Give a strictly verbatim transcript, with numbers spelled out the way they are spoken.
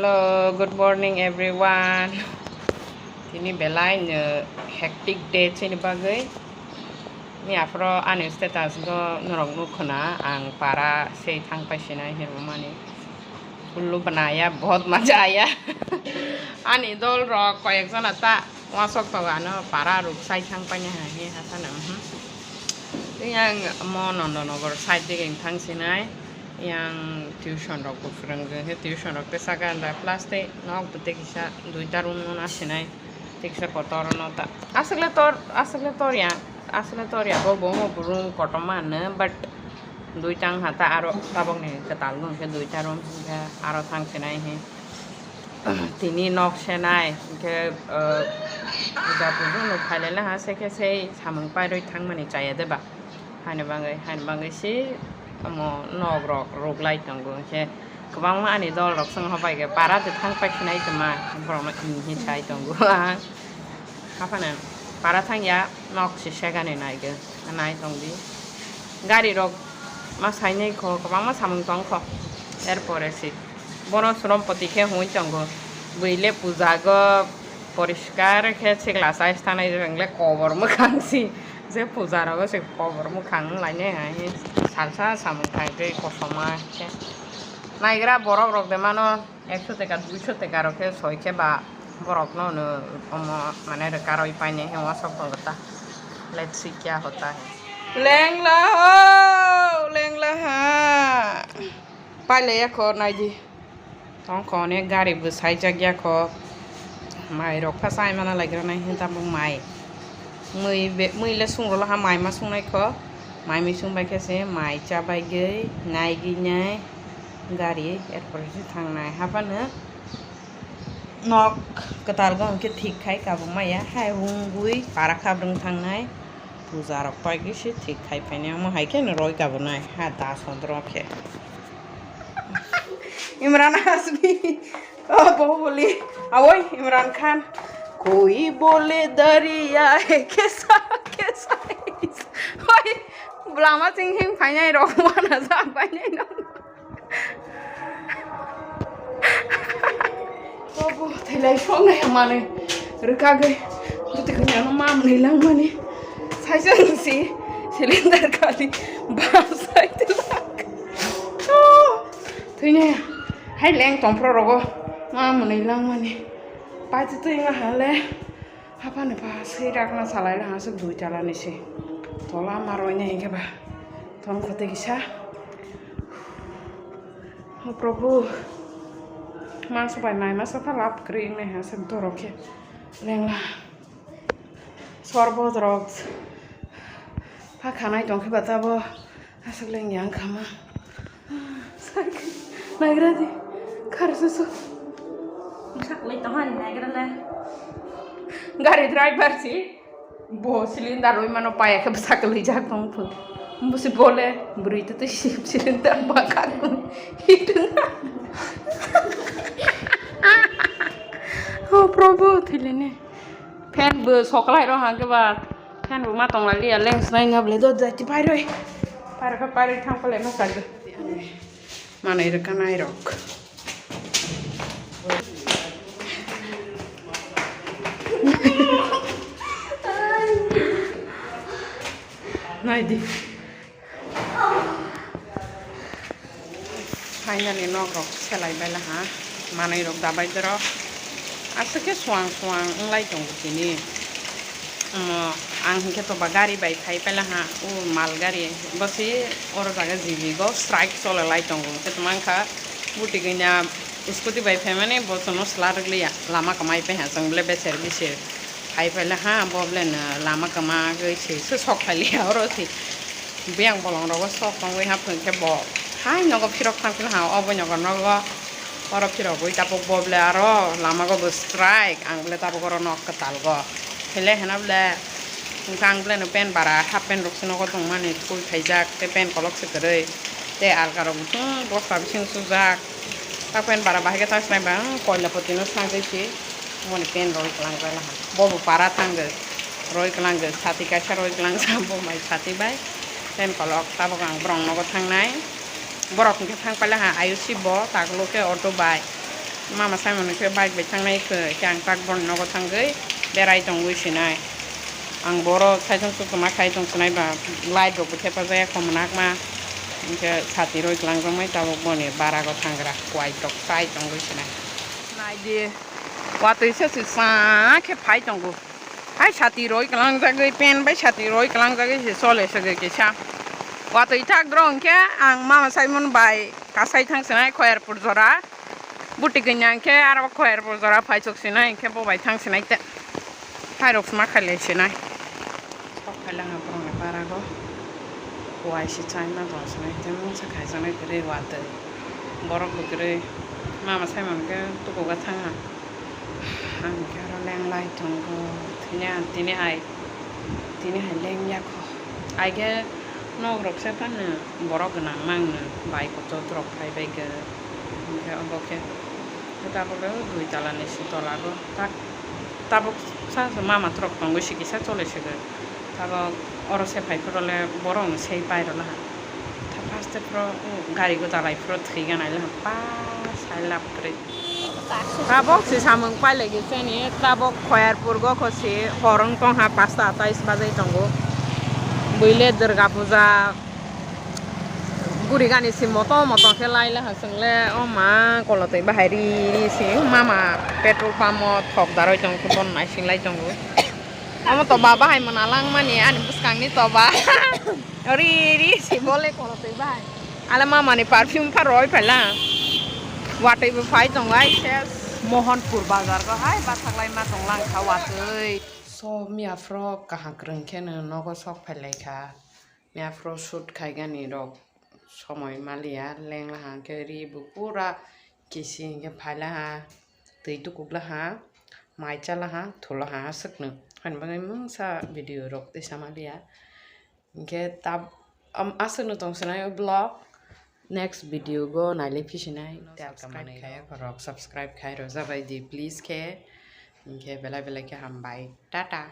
Hello, good morning everyone. Tini belai no hectic day chini bagwi. Ni aphro ani status go norok nukhuna ang para sei thang pai sinai hinmani. Ullu banaya bahut maja aya. Ani dol rok koyek jona ta wasok to ano para ruk sai thang pai ni hai he hasana. Yang mo Nondonogor side dige thang sinai. Yang tuition rok bo phwrwngwi khe tuition rok tei saka da plus tei nok bo tei kisa duita room no nasinai tei kisa kotor no ta aswkle tor aswkle tor ya aswkle tor ya bo bo mo room kotorma no but duita wngkha ta aro tabok ni kwtal no hwnkhe duita room hwnkhe aro thang sinai he tini nok senai hwnkhe puja puja no phailai laha se khe sei samung pairwi thangmani chaya de ba. Haini bagwi, haini bagwi se omo nok rok ruk lai tongo. Hwnkhe kwbangma ani dol rok chwng hobai khe para de thang pai khe nai tongma borok no hini hini sai tongo ang. Haphano para thang ya nok se segani nai ge nai tong di. Gari rok ma sai nai kho kwbangma samung tong kho. Er pore se bono srompoti khe hwnwi tongo. Bwile puja go poriskar khe sikla chai thanai rwng le kobor mwkhang si. Je puja rogo se kobor mwkhang wng lainai hai salsa samung khai tei kosom ma khe naigra borok rok de mano ekso teka duiso teka rok khe soi khe ba borok no hwno omo mane rwkarwi painai he wasok tongo ta let's see kya hota hai lengla ho lengla ha pailaiya kho naidi. Tongkha onek gari bwsai jak ya kho. Mai rok pha chai mana lai gra nai hinta bo mai. Mui be mui le sung rwla ha mai ma sung nai kho. Mai mui sung bai khe se mai cha bai gwi nai gwi nai gari er pore se thang nai ha phano. Nok kwtal go hwnkhe thik khai kabuk maya hai hung gwi para khabrwng thang nai. Puja rok pai gwi se thik khai phai nai omo hai khe no roi kabuk nai ha da sodro khe. Imran Hasmi, oh, Bahubali, awoi, Imran Khan. Koi bole dariya hai kaisa, kaisa hai. Hoi, lama sing hing phainai rok mana ja phainai no. Bobo, thelai songnai manwi rwkagwi. Buti kanya no mam ni langmani. Saisa si cylinder kali bap sai tilak. Oh, thwinai hai leng tongphro rogo. Mam ni langmani. Paiti twi ma hale. Hapani pa swi rakna salai lang aswk dui tala ni se. Tola ma roi nai hinkhe ba. Tong khote kisa. O Prabhu, mangso bai mai masa ta lab kwrwi wngnai ha se borok khe lengla. Sorbot rok pha khanai tong khe ba tabo aswk leng yang kha ma. Nagra di khar susu. Saklai tong han nagra le. Gari driver si. Bo cylinder rwi mano paya khe bwsa kwlwijak tong phu. Bo se bole bwrwi twi twi si cylinder ba kha kung. Hitung. Oh Prabhu, thwilini. Fan bo soklai ro hangke ba. Fan bo ma tong lai liya leng snai na ble do jati pai roi. Pai roi pai roi thang pale ma sagde. Manwi rwkha nairok. Naidi. Finally nok rok selai bai laha. Manwi rok dabai dorok. Aswk khe suang suang wng lai tongo tini. Omo, ang hinkhe toba gari bai phai pela ha, o mal gari. Bo se oro jaga jibi go strike chole lai tongo. Hinkhe tongma wngkha buti gwnina scooty bai phaimani bo chwngno sla rwk liya. Lama kwmai pai ha chwng bele beser bisir phai pela ha, bo bele no lama kwma gwi se se sok phai liya oro se. Biyang bolong rogo sok tongwi ha phwng khe bo hai nogo phirok thang phila ha, obo nogo nogo oro phirogwi tabuk bo bele aro lama go bo strike, ang bele tabuk oro nok kwtal go. Hile hena bole, hwnkhe ang bole no pant bara, half pant rok se nogo tongmani, full khaijak, tei pant kolok se kwrwi, tei alga rok bo chwng bosta bising sujak. Ta pant bara bahai khe ta sinai ba, hmm, koila poti no sinai tei si, moni pant rok kwlang kwlang ha. Bo bo para thang de, roi kwlang de, sati kaisa roi kwlang sa, bo mai sati bai, pant kolok, tabok ang borok nogo thangnai. Borok hwnkhe thang paila ha, ayusi bo, taklo khe auto bai. Mama Simon khe bike bai thangnai khe, khe ang tak boni nogo thangwi berai tongwi sinai. Ang boro saithong sukuma khai tong sinai ba, light rok bo thepajaya kho mwnakma. Hinkhe sati roi kwlangjakmai tabuk boni barago thangra, kuai tok chai tongwi sinai. Naidi, watwi se se sa khe phai tongo. Hai sati roi kwlangjagwi, pen bai sati roi kwlangjagwi se chole se kisa. Watwi thak dro hinkhe ang Mama Simon bai kasai thang sinai Khoyarpur jora. Buti gwnang khe aro Khoyarpur jora phaichuk sinai, hinkhe bo bai thang sinai te. Hai rok sma khailai sinai. Sok khailai ha borokni barago. Kuai se chaima tong sinai te mungsa khaijaknai kwrwi watwi. Borok bo kwrwi Mama Simon khe tukugo thang ha. Ang khe aro lenglai tongo. Tini ang tini hai, tini hai lengya kho. Ai khe nok rok se phano borok gwnang mangno bai kuchuk rok phai bai khe. Hinkhe obo khe tabuk le dui tala ni si tola bo tak tabuk sa mama trok tongwi si kisa chole se khe. Tabuk oro se phai phuru le borok no sei pai rw laha. Tha first phuru gari gwdalai phuru thwi ganai laha pa sai lab kwrwi. Tabok si samung pailai khe chani tabok Khoyarpur go kho si horong tong ha pasta atais bajai tongo. Buile Durga Puja guri gani si moto moto khe lai laha chwng le o ma kolotwi bahai ri ri si mama petrol pump o thok daroi tong khe bon naising lai tongo. Omo toba bahai mona lang mani ani bwskang ni toba. Ri ri si bole kolotwi bahai. Ale mama ni perfume pha roi phaila. Watwi bo phai tongo ai ses. Mohanpur bazar go hai basaklai ma tong lang kha watwi. So miya phro kaham kwrwng khe no nogo sok phailai kha. Miya phro shoot khai gani rok somoi maliya lengla hang khe ri bo pura kisi hing khe phaila ha. Twi tukuk laha, mai cha laha, thu laha aswkno. Ani bagwi mungsa video rok tisa ma liya. Hinkhe tab, am, aswkno tong sinai o vlog. Next video go nailai phi sinai. Subscribe khai rok, subscribe khai rok jabai di please khe. Hinkhe belai belai khe hambai. Tata.